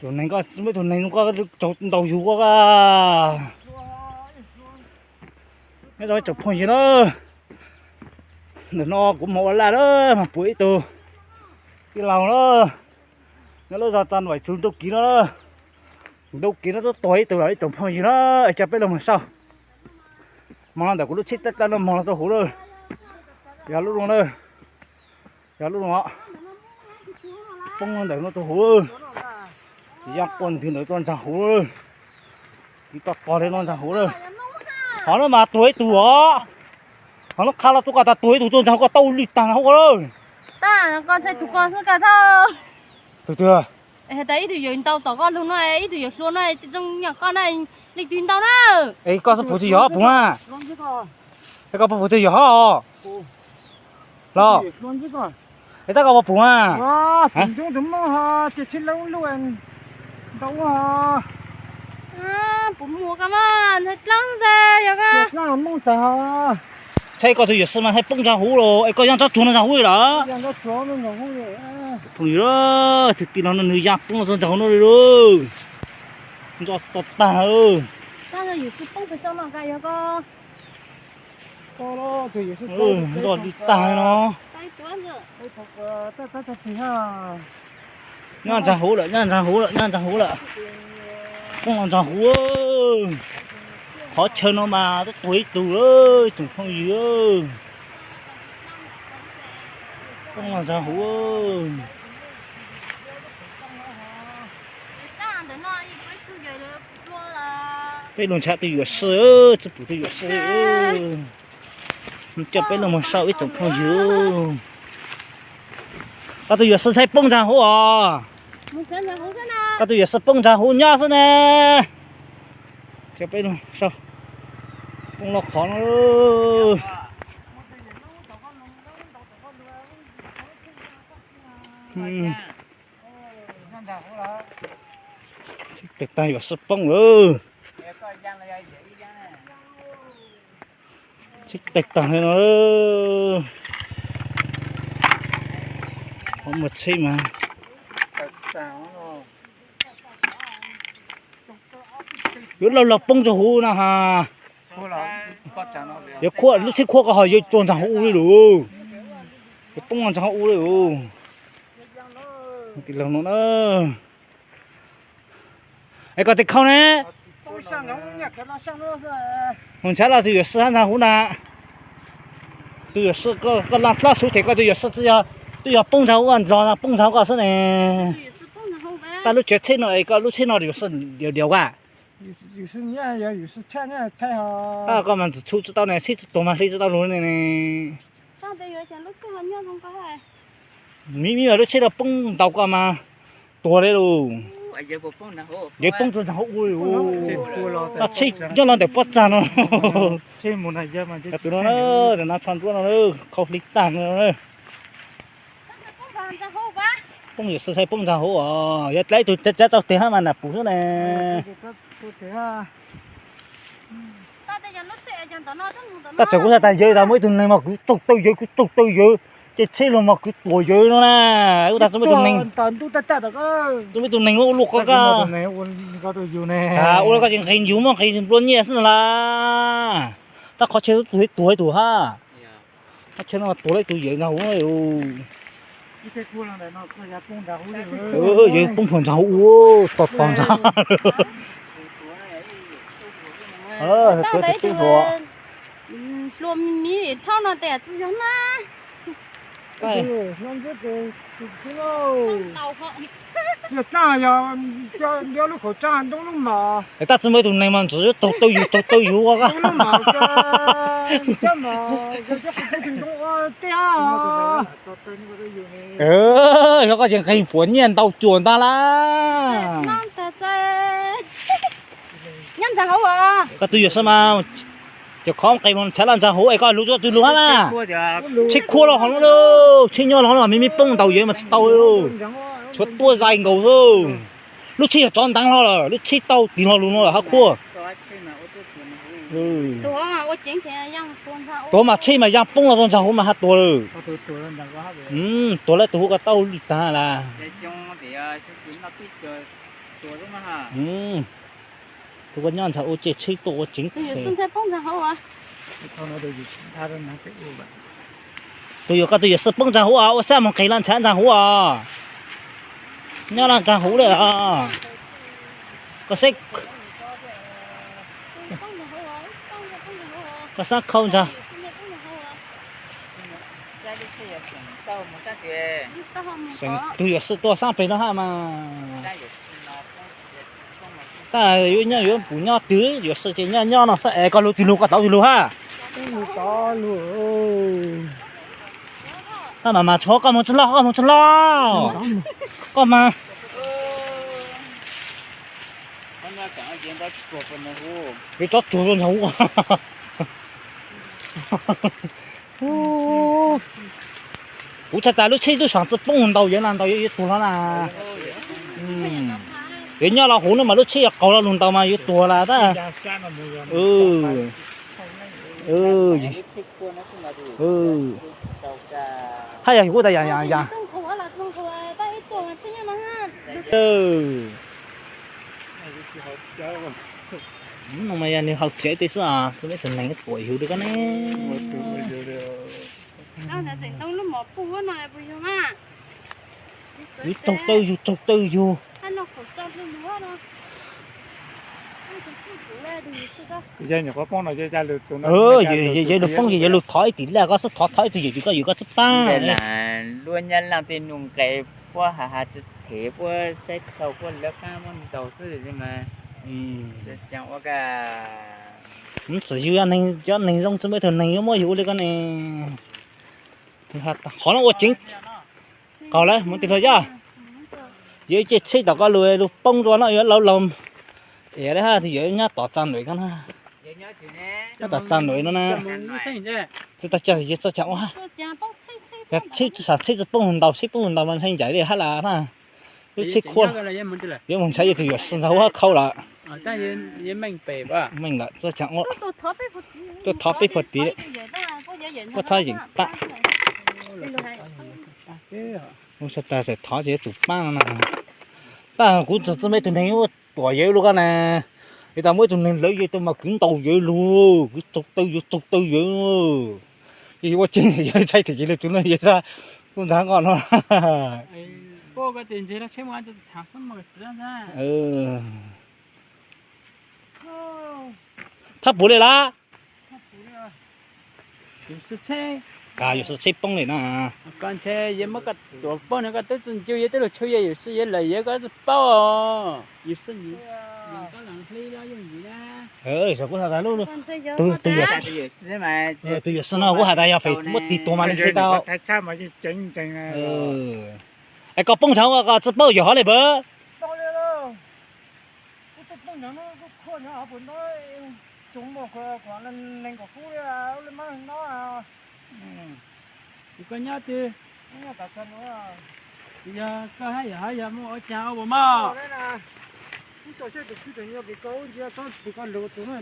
Tus neeg koj, muaj tus neeg koj tsaug ntau yug koj. Nyob zoo tsoom phooj ywg na, ntawm no kuv moog ua laj na, mas puag ib tug tij laug na, nyob lub zog Tam Vaim Tsuv Ntuj Kiv no, Ntuj Kiv no tuaj tuag ib tug lawm ib tsoom phooj ywg na, es coj peb los moog saib. Moog los ntawm kuv lub tsheb tab tab no moog los txog huv lawm. Yog lub no na, yog lub no poob ntawm no txog huv. Yaaj quaj nthwv ntawd tuaj ntsaag huv lawm. Tiv toj qog li no ntsaag huv lawm. Qhov no mas tuag ib tug os. Qhov no qha los tuaj koj tas tuag ib tug tuaj ntsaag huv, koj tau li tag ntsaag huv koj lawm. Tus twg? Has tas ib tug yuav ntau tom koj lug no, ib tug yuav hluas no, zoo yam koj na, leej twg ntau na? Es koj xub pum twg yog hov pum na? Es koj puas pum twg yog hov os? Los, es tab koj puas pum na? Ntau, ntshai koj tug yuam sij mas thaij poob ntsaag huv los, es koj yaaj nrab tsuag no ntsaag huv li lawm. Phooj ywg, tus tij laug no nwg yaaj poob los txog ntsaag huv no li lauj. Nco tag tag. Nco li tag no. Nyob ntsaag huv lawm, nyob ntsaag huv lawm, nyob ntsaag huv lawm. Poob los ntsaag huv. Qhov chaw no mas tuaj tuag ib tug lawm tsoom phooj ywg. Poob los ntsaag huv. Peb lug nrhav tus yuam sij, xub pum tus yuam sij. Coj peb lug moog saib ib tsoom phooj ywg. Koj tus yuam sij thaij poob ntsaag huv os. Koj tus yuam sij poob ntsaag huv nyob xwb ne. Peb sau poob loj qhov no. Txhib tag tag yuam sij poob lawm. Txhib tag tag li no. Qhov muag txhib mas yuav loj loj poob ntsaag huv no has. Yuav khuaj lub txhib khuaj koj ho yuav tsuag ntsaag huv ua li lawm. Yuav poob ntsaag huv ua li lawm. Tim laug no na. Es koj tes khau ne? Mus nrhav los tus yuam sij hab ntsaag huv na. Tus yuam sij koj laaj dlaab sub them koj tus yuam sij twb yog poob ntsaag huv, nrog poob ntsaag huv koj xwb ne. Tag lub tsev txhib no es koj lub txhib no yuam sij diav diav as. Koj mas ntxim txhub tsi tau ne, txhib tsi tuag mas hli tsi tau lug ne. Miv miv mas lub txhib no poob ntaus koj mas tuag li lawm. Yawg poob rua ntsaag huv ua li. Koj txhib nyob los ntawm pob txag no. Tus no, tus no tsho nruab no, khau hli tag no. Poob yuam sij saib poob ntsaag huv os, yog dlaab ib tug cab tau teg hab mas nam pum xwb ne. Tab txawm kuv xav tas yawg tas muaj ib tug neeg mas kuv tsaug taw yawg, kuv tsaug taw yawg, ces txhib lug mas kuv tuam yawg no na. Ub tas txawm muaj ib tug neeg, txawm muaj ib tug neeg ua luaj koj, ua li koj tsis nqis yus muab nqis nplua nyiaj xwb no las. Tab qhov chaw tus tuag ib tug hab. Qhov chaw no tuag ib tug yawg ntsaag huv. Yawg poob hluas ntsaag huv ua, tos tos ntsaag. Tus tub hluas. Hlua miv thob no tes txwj yog na. Tab txwm muaj ib tug neeg mas ntxim yuav tsaug taw yus, tsaug taw yus ua koj. Yog koj tsis nqis fuam nyiaj ntau cuam ntag las. Koj tus yuam sij mas, cov khov nqis mus nrhav los ntsaag huv es koj lug txug twg lug hab na. Tsheb khuab los hov no, tsheb nyob los hov no, miv miv poob ntaus yawg mas tsis tau. Tshuav tuaj zais nkaus xwb. Lub tsheb yog tsov nteev hlo lawm, lub tsheb tau tig hlo lug no lawm hab khuab. Tuag mas tsheb mas yaa poob los rua ntsaag huv mas hab tuag lawm. Tuag lawm tus huv ko tau li tag las. Tus ko nyob ntsaag huv ces tsheb tuaj ua tseev. Tus yuam, koj tus yuam sij poob ntsaag huv os, ua sab moog nqis los nrhav ntsaag huv os. Nyob los ntsaag huv li os. Koj saib, koj sab khau ntsaag. Xeem tus yuam sij tuaj sab peg no hab mas. Tab yuav nyob yuav pum nyob twg, yuam sij ces nyob nyob no xwb es koj lug twg lug koj tau twg lug hab. Tab mas mas tshuav koj moog tsi loj, koj moog tsi loj. Koj mas yuav tsob tsuag rua ntsaag huv. Kuv txhais tas lub tsheb lub saam tsi poob ntau yawg na, ntau yawg yuav tuag hlo na. Yuav nyob los huv no mas lub tsheb yuav qaug lo lug ntau mas yuav tuag las tab. Hab yog kuv tas yam yam yam. No mas yog nwg haus tsev tej xwb os, tsi muaj ib tug neeg tuam yug li koj ne. Yug tsaug tawb yug, tsaug tawb yug. Yog lug poob ces yog lug thov ib tim laj, koj xub thov thov ib tug yawm yug koj, yawm koj tsi paab. Luaj nyab laaj tej nuj nqes puab has has tsi them, puab saib tau puab lawv qaab muab ntaus xwb mas. Txawm yug cov neeg zoo tsi muaj ib tug neeg yuav muab yug ua li koj ne. Qhov no ua tseev qaug lawm, mus tim lawv yog. Yog ib ce tsheb tom koj lus, lus poob rua no yuav laus laus. Es le hab, yog nyob tom txaj nuav ko na, nyob tom txaj nuav no na. Txij tag cag yog txoj cag ua hab. Yog tsheb, tsheb tsi poob lug ntau, tsheb poob lug ntau mas ntshai ncaim li hab las na. Lub tsheb khuab, yuav moog ntshaw yog tug yuam sij nrug huab khau lawm. Meej lawm txoj cag ua. Tuaj thov peb puag tid, puab thov yeem paab. Ua tag txawm thov ces yuav tsum paab no na. Tab kuv txawm tsi muaj ib tug neeg tuam yawg lug ko na. Yog tas muaj ib tug neeg lawv yawg tau mas kwv ntaus yawg lug, kwv tsaug taw yawg, tsaug taw yawg. Yog ua tseeb yawg ntshai tug ces lug tug no yawg sab kuj ntag nqoj no. Thab puv li lawm. Yuam sij tsheb poob li na. Tug yuam sij no kuv has tas yog feem muaj tig tuag mas li tsheb tau. Es koj poob ntshav koj tsi paub yog hov li npawg.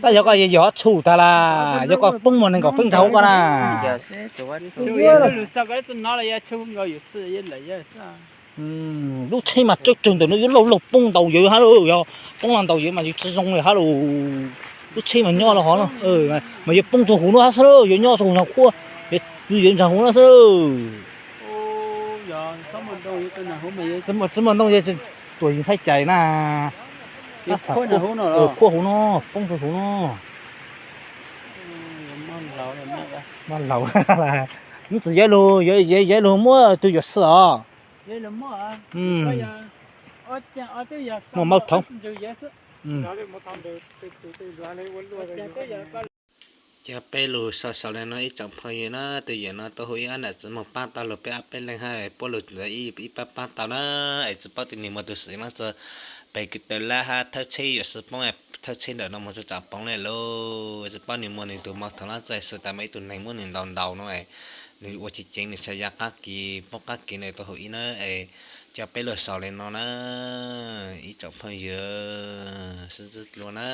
Tab yog koj yog tshum tag las, yog koj poob muaj neeg kom feeb ntshav huv koj na. Lub tsheb mas tsawg tsawg ntawm no yuav laug laug poob ntaus yawg hab lauj, yog poob los ntaus yawg mas yus tsi zoo li hab lauj. Lub tsheb mas nyob los hov no, mas yuav poob rua huv no hab xwb lauj, yuav nyob rua huv ntsag huv, yuav kwv yawg ntsag huv no xwb. Tsi muaj ntoo yog tuam yim ntxhais cais na. Khuab huv no, poob rua huv no. Maj laus, mub txwv yawg lug, yawg lug muab tug yuam sij os. Muaj maub thoob. Ces peb lug sau sau le no ib tsoom phooj ywg na, tus yawm no tau hu ib ob nam txiv moog paab tau lug peb ob peb leeg hab, puab lug ntawd ib paab paab tau na, es tsi paub tus nwg muaj tus xwm no tsi pem kws taw lab hab thawb tsheb yuam sij poob, thawb tsheb ntawm no moog tsi tsaam poob le lauj, tsi paub nwg muaj nwg tus mob thaum no tsi xwb tas muaj ib tug neeg muab nwg ntaus ntaus no, nwg ua tsis ceev nwg txhad ya qab kis poob qab kis na, tau hu ib na, es coj peb lug sau le no na, ib tsoom phooj ywg sib ntsib dlua na.